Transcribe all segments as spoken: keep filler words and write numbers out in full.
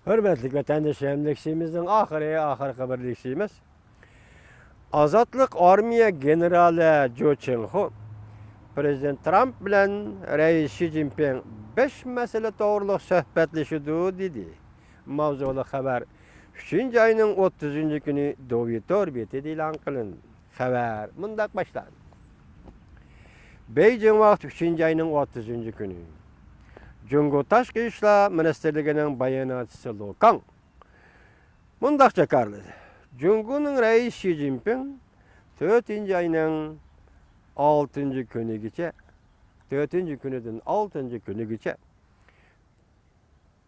ھۆرمەتلىك ۋەتەندىشىم، لېكسىيىمىزنىڭ ئاخىرى، ئاخىرقى بىر لېكسىيىمىز. ئازادلىق ئارمىيە گېنېرالى جو چىڭخۇ پىرېزىدېنت ترامپ بىلەن رەئىس شى جىنپىڭ بەش مەسىلە توغرۇلۇق سۆھبەتلىشىدۇ، دېدى. ماۋزۇلۇق خەۋەر ئۈچىنچى ئاينىڭ ئوتتۇزىنچى كۈنى دوۋى تور بېتىدە ئېلان قىلىندى. خەۋەر مۇنداق باشلاندى. بېيجىڭ ۋاقتى ئۈچىنچى ئاينىڭ ئوتتۇزىنچى كۈنى. جۇڭگو تاشقى ئىشلار مىنىستىرلىكىنىڭ باياناتچىسى لو كاڭ مۇنداق جاكارلىدى: جۇڭگونىڭ رەئىسى شى جىنپىڭ تۆتىنچى ئاينىڭ ئالتىنچى كۈنىگىچە، تۆتىنچى كۈنىدىن ئالتىنچى كۈنىگىچە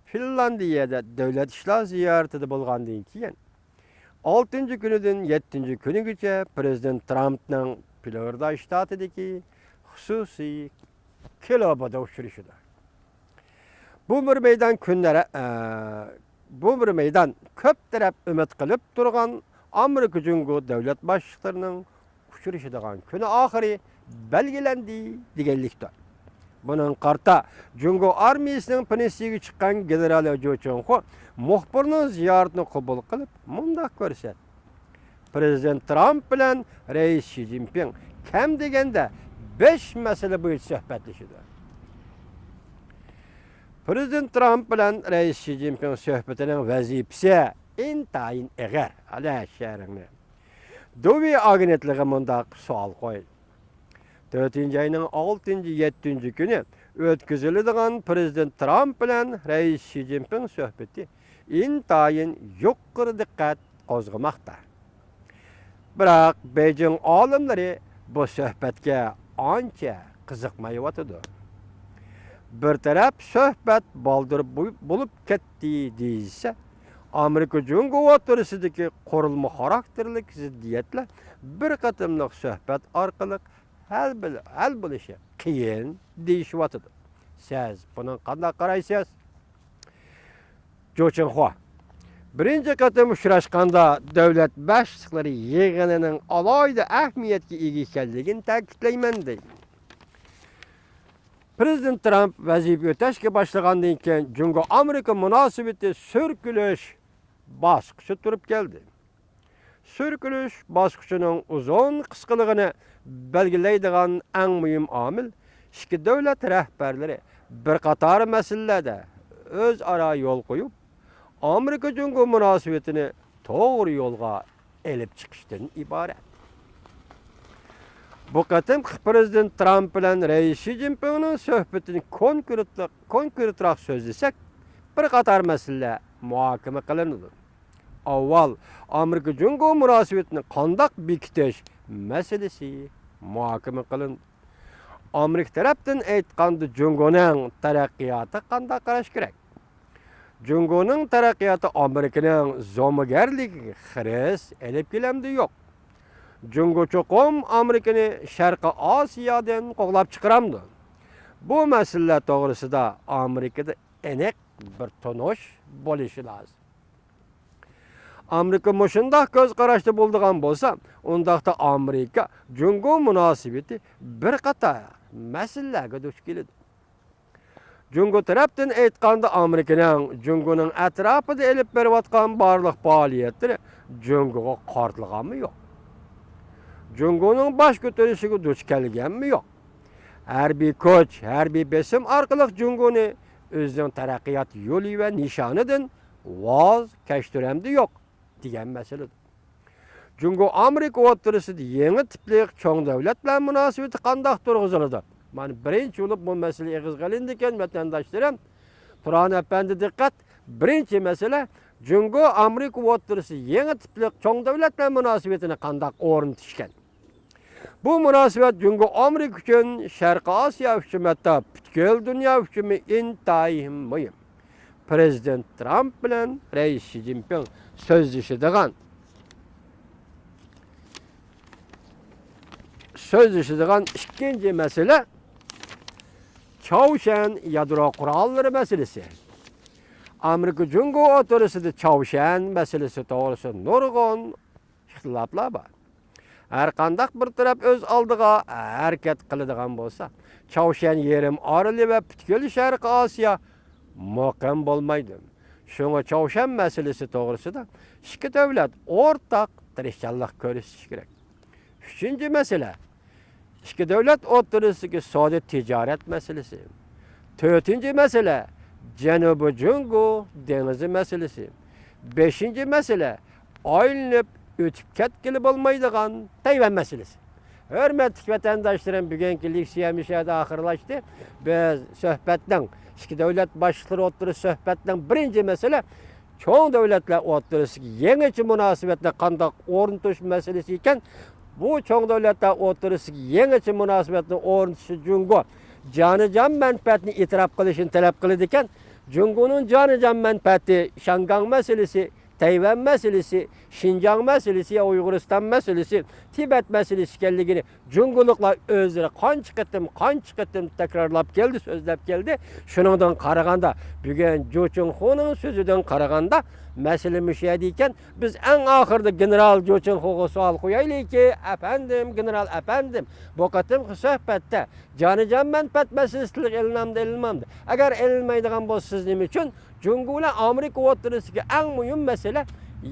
فىنلاندىيەدە دۆلەت ئىشلار زىيارىتىدە بولغاندىن كېيىن، ئالتىنچى كۈنىدىن يەتتىنچى كۈنىگىچە پىرېزىدېنت ترامپنىڭ فلورىدا شتاتىدىكى خۇسۇسىي كلۇبىدا ئۇچرىشىدۇ. بۇ بىر مەيدان كۈن تەرە-، ئە، بۇ بىر مەيدان كۆپ تەرەپ ئۈمىد قىلىپ تۇرغان ئامېرىكا جۇڭگو دۆلەت باشلىقلىرىنىڭ ئۇچرىشىدىغان كۈنى ئاخىرى بەلگىلەندى دېگەنلىكتۇر. بۇنىڭغا قارىتا جۇڭگو ئارمىيىسىنىڭ پېنسىيىگە چىققان گېنېرالى جو چىڭخۇ مۇخبىرنىڭ زىيارىتىنى قوبۇل قىلىپ مۇنداق كۆرسەتتى: پىرېزىدېنت ترامپ بىلەن رەئىس شى جىنپىڭ كەم دېگەندە بەش مەسىلە بويىچە سۆھبەتلىشىدۇ. پىرېزىدېنت ترامپ بىلەن رەئىس شى جىنپىڭ سۆھبىتىنىڭ ۋەزىپىسى ئىنتايىن ئېغىر. ئەلە شەرىڭنى. دۇۋى ئاگېنتلىقى مۇنداق سوئال قويدى: تۆتىنچى ئاينىڭ ئالتىنچى، يەتتىنچى كۈنى ئۆتكۈزۈلىدىغان پىرېزىدېنت ترامپ بىلەن رەئىس شى جىنپىڭ سۆھبىتى ئىنتايىن يۇقىرى دىققەت قوزغىماقتا. بىراق بېيجىڭ ئالىملىرى بۇ سۆھبەتكە ئانچە قىزىقمايۋاتىدۇ. بىر تەرەپ سۆھبەت بالدۇر بو-، بولۇپ كەتتى دېيىشسە، ئامېرىكا جۇڭگو ئوتتۇرىسىدىكى قۇرۇلما خاراكتېرلىك زىددىيەتلەر بىر قېتىملىق سۆھبەت ئارقىلىق ھەل بىل-، ھەل بولۇشى قىيىن دېيىشىۋاتىدۇ. سىز بۇنىڭغا قانداق قارايسىز؟ جو چىڭخۇا بىرىنچى قېتىم ئۇچراشقاندا دۆلەت باشلىقلىرى يىغىنىنىڭ ئالاھىدە ئەھمىيەتكە ئىگە ئىكەنلىكىنى تەكىتلەيمەن، دەيدۇ. پىرېزىدېنت ترامپ ۋەزىپە ئۆتەشكە باشلىغاندىن كېيىن جۇڭگو ئامېرىكا مۇناسىۋىتى سۈركىلىش باسقۇچى تۇرۇپ كەلدى. سۈركىلىش باسقۇچىنىڭ ئۇزۇن قىسقىلىقىنى بەلگىلەيدىغان ئەڭ مۇھىم ئامىل ئىككى دۆلەت رەھبەرلىرى بىر قاتار مەسىلىلەردە ئۆزئارا يول قويۇپ، ئامېرىكا جۇڭگو مۇناسىۋىتىنى توغرا يولغا ئېلىپ چىقىشتىن ئىبارەت. بۇ قېتىمقى پىرېزىدېنت ترامپ بىلەن رەئىس شى جىنپىڭنىڭ سۆھبىتىنى كونكرېتلىق-، كونكرېتراق سۆزلىسەك، بىر قاتار مەسىلىلەر مۇھاكىمە قىلىنىدۇ. ئاۋۋال ئامېرىكا جۇڭگو مۇناسىۋىتىنى قانداق بېكىتىش مەسىلىسى مۇھاكىمە قىلىندى. ئامېرىكا تەرەپتىن ئېيتقاندا، جۇڭگونىڭ تەرەققىياتىغا قانداق قاراش كېرەك؟ جۇڭگونىڭ تەرەققىياتى ئامېرىكىنىڭ زومىگەرلىكىگە خىرىس ئېلىپ كېلەمدۇ يوق؟ جۇڭگو چوقۇم ئامېرىكىنى شەرقىي ئاسىيادىن قوغلاپ چىقىرامدۇ؟ بۇ مەسىلىلەر توغرىسىدا ئامېرىكىدا ئېنىق بىر تونۇش بولۇشى لازىم. ئامېرىكا مۇشۇنداق كۆز قاراشتا بولىدىغان بولسا، ئۇنداقتا ئامېرىكا جۇڭگو مۇناسىۋىتى بىر قاتار مەسىلىلەرگە دۇچ كېلىدۇ. جۇڭگو تەرەپتىن ئېيتقاندا، ئامېرىكىنىڭ جۇڭگونىڭ ئەتراپىدا ئېلىپ بېرىۋاتقان بارلىق پائالىيەتلىرى جۇڭگوغا قارىتىلغانمۇ يوق؟ جۇڭگونىڭ باش كۆتۈرۈشىگە دۇچ كەلگەنمۇ يوق؟ ھەربىي كۈچ، ھەربىي بېسىم ئارقىلىق جۇڭگونى ئۆزىنىڭ تەرەققىيات يولى ۋە نىشانىدىن ۋاز كەچتۈرەمدۇ يوق دېگەن مەسىلىدۇر. جۇڭگو ئامېرىكا ئوتتۇرىسىدا يېڭى تىپلىق چوڭ دۆلەت بىلەن مۇناسىۋىتى قانداق تۇرغۇزۇلىدۇ؟ مانا، بىرىنچى بولۇپ بۇ مەسىلە ئېغىزغا ئېلىندىكەن، ۋەتەنداشلىرىم. تۇرغان ئەپەندى، دىققەت! بىرىنچى مەسىلە، جۇڭگو ئامېرىكا ئوتتۇرىسىدا يېڭى تىپلىق چوڭ دۆلەت بىلەن مۇناسىۋىتىنى قانداق ئورنىتىشكەن؟ بۇ مۇناسىۋەت جۇڭگو ئامېرىكا ئۈچۈن، شەرقىي ئاسىيا ئۈچۈن، ھەتتا پۈتكۈل دۇنيا ئۈچۈنمۇ ئىنتايىن مۇھىم. پىرېزىدېنت ترامپ بىلەن رەئىس شى جىنپىڭ سۆزلىشىدىغان، سۆزلىشىدىغان ئىككىنچى مەسىلە چاۋشيەن يادرو قوراللىرى مەسىلىسى. ئامېرىكا جۇڭگو ئوتتۇرىسىدا چاۋشيەن مەسىلىسى توغرىسىدا نۇرغۇن ئىختىلاپلار بار. ھەر قانداق بىر تەرەپ ئۆز ئالدىغا ھەرىكەت قىلىدىغان بولسا، چاۋشيەن يېرىم ئارىلى ۋە پۈتكۈل شەرقىي ئاسىيا مۇقىم بولمايدۇ. شۇڭا چاۋشيەن مەسىلىسى توغرىسىدا ئىككى دۆلەت ئورتاق تىرىشچانلىق كۆرسىتىشى كېرەك. ئۈچىنچى مەسىلە، ئىككى دۆلەت ئوتتۇرىسىدىكى سودا تىجارەت مەسىلىسى. تۆتىنچى مەسىلە، جەنۇبىي جۇڭگو دېڭىزى مەسىلىسى. بەشىنچى مەسىلە، ئايلىنىپ ئۆتۈپ كەتكىلى بولمايدىغان تەيۋەن مەسىلىسى. ھۆرمەتلىك ۋەتەنداشلىرىم، بۈگۈنكى لېكسىيەم مۇشۇ يەردە ئاخىرلاشتى. بىز سۆھبەتنىڭ، ئىككى دۆلەت باشلىقلىرى ئوتتۇرىسىدا سۆھبەتنىڭ بىرىنچى مەسىلە، چوڭ دۆلەتلەر ئوتتۇرىسىدىكى يېڭىچە مۇناسىۋەتنى قانداق ئورنىتىش مەسىلىسى ئىكەن. بۇ چوڭ دۆلەتلەر ئوتتۇرىسىدىكى يېڭىچە مۇناسىۋەتنى ئورنىتىشتا جۇڭگو جانىجان مەنپەئەتنى ئېتىراپ قىلىشنى تەلەپ قىلىدىكەن. جۇڭگونىڭ جانىجان مەنپەئەتى شياڭگاڭ مەسىلىسى، تەيۋەن مەسىلىسى، شىنجاڭ مەسىلىسى يا ئۇيغۇرىستان مەسىلىسى، تىبەت مەسىلىسى ئىكەنلىكىنى جۇڭگولۇقلار ئۆزلىرى قانچە قېتىم، قانچە قېتىم تەكرارلاپ كەلدى، سۆزلەپ كەلدى. شۇنىڭدىن قارىغاندا، بۈگۈن جۇ چىڭخۇنىڭ سۆزىدىن قارىغاندا، مەسىلە مۇشۇ يەردە ئىكەن. بىز ئەڭ ئاخىرىدا گېنېرال جۇ چىڭخۇغا سوئال قويايلىكى، ئەپەندىم، گېنېرال ئەپەندىم، بۇ قېتىمقى سۆھبەتتە جانىجان مەنپەئەت مەسىلىسى تىلغا ئېلىنامدۇ، ئېلىنمامدۇ؟ ئەگەر ئېلىنمايدىغان بولسا، سىز نېمە ئۈچۈن جۇڭگو بىلەن ئامېرىكا ئوتتۇرىسىدىكى ئەڭ مۇھىم مەسىلە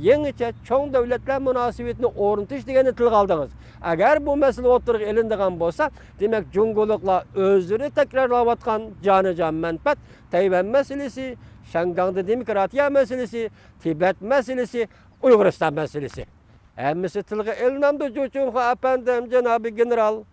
يېڭىچە چوڭ دۆلەتلەر مۇناسىۋىتىنى ئورنىتىش دېگەننى تىلغا ئالدىڭىز؟ ئەگەر بۇ مەسىلە ئوتتۇرىغا ئېلىنىدىغان بولسا، دېمەك، جۇڭگولۇقلار ئۆزلىرى تەكرارلاۋاتقان جانىجان مەنپەئەت، تەيۋەن مەسىلىسى، شياڭگاڭدا دېموكراتىيە مەسىلىسى، تىبەت مەسىلىسى، ئۇيغۇرىستان مەسىلىسى. ھەممىسى تىلغا ئېلىنامدۇ، جۇ چىڭخۇ ئەپەندىم، جانابىي گېنېرال؟